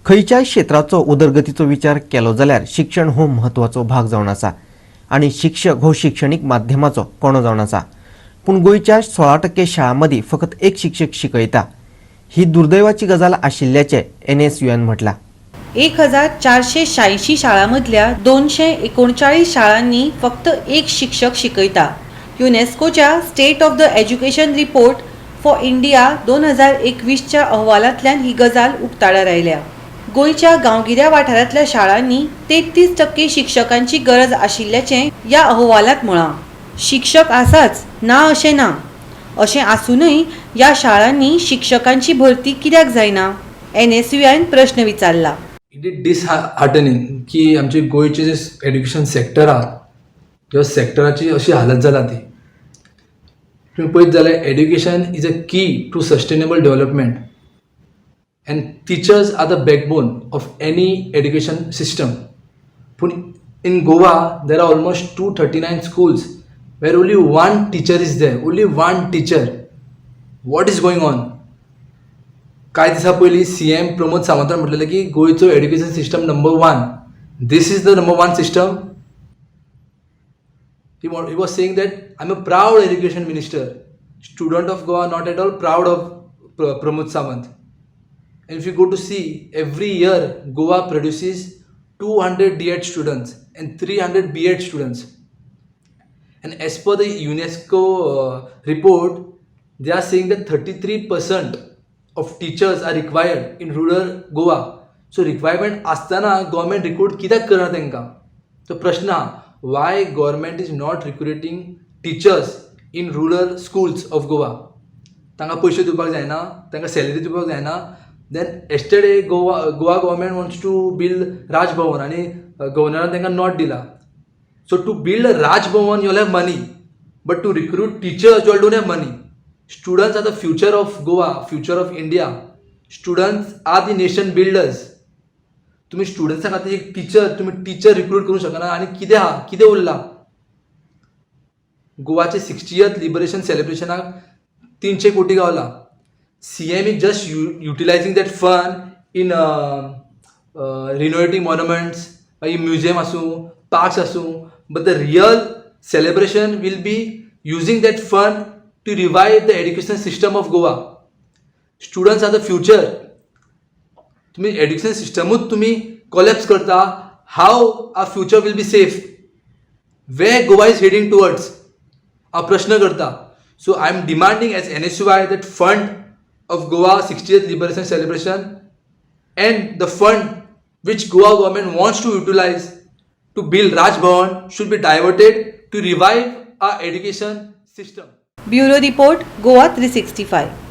खंयच्याय क्षेत्राचो उदरगतीचो विचार केलो जाल्यार शिक्षण हो म्हत्वाचो भाग जावन आसा आनी शिक्षक हो शिक्षणीक माध्यमाचो कणो जावन आसा. पूण गोंयच्या 16% शाळां मदीं फकत एक शिक्षक शिकयता ही दुर्दैवाची गजाल आशिल्ल्याचें एनएसयूएन म्हटलां. 1486 शाळां मदल्या 239 शाळांनी फक्त एक शिक्षक शिकयता. युनेस्कोच्या State of the Education Report for India 2021च्या अहवालांतल्यान ही गजाल उक्ताडार आयल्या. गोंयच्या गांवगिऱ्या वाठारांतल्या शाळांनी 33% शिक्षकांची गरज आशिल्ल्याचें ह्या अहवालांत म्हळां. शिक्षक आसाच ना अशें ना. अशें आसूनय ह्या शाळांनी शिक्षकांची भरती कित्याक जायना, एनएसयूआयन प्रश्न विचारला. It is डिसहार्टनिंग की आमचे गोंयचे जे एड्युकेशन सेक्टर आहा, त्या सेक्टराची अशी हालत जाला. ती तुमी पळयत जाल्यार, education is a key to sustainable development and teachers are the backbone of any education system. पूण in Goa there are almost 239 schools where only one teacher is there, only one teacher. What is going on? कांय दिसां पयलीं CM Pramod सावंतान म्हटलेलें की गोंयचो education system number one. This is the number one system? He was saying that I am a proud education minister. Student of Goa not at all proud of Pramod Sawant. And if you go to see, every year Goa produces 200 D.Ed students and 300 B.Ed students. And as per the UNESCO report, they are saying that 33% of teachers are required in rural Goa. So requirement आसतना government recruit कित्याक करना तांकां, तो प्रश्न आहा. Why government is not recruiting teachers in rural schools of Goa? तांकां पयशे दिवपाक जायना? तांकां सॅलरी दिवपाक जायना? Then yesterday Goa government wants to build Raj Bhavan आनी गव्हर्नरान तांकां not दिला. So to build a Raj Bhavan you have money, but to recruit teachers you don't have money. Students are the future of Goa, future of India. Students are the nation builders. तुमी स्टुडंट्सां खातीर एक teacher, तुमी teacher recruit करूंक शकना आनी कितें आहा, कितें उरलां? गोवाचे सिक्स्टियथ लिबरेशन सेलिब्रेशनाक 300 कोटी गावला. CM is just utilizing that fund in renovating monuments, मागीर म्युझियम आसूं, पार्क्स आसूं, but the real celebration will be using that fund to revive the education system of Goa. Students are the future. तुमी education सिस्टमूच तुमी collapse करता, how our future will be safe? Where Goa is heading towards, हांव प्रश्न करता. So I am demanding as NSUI that fund of Goa 60th liberation celebration and the fund which Goa government wants to utilize to build Raj Bhavan should be diverted to revive our education system. Bureau report, Goa 365.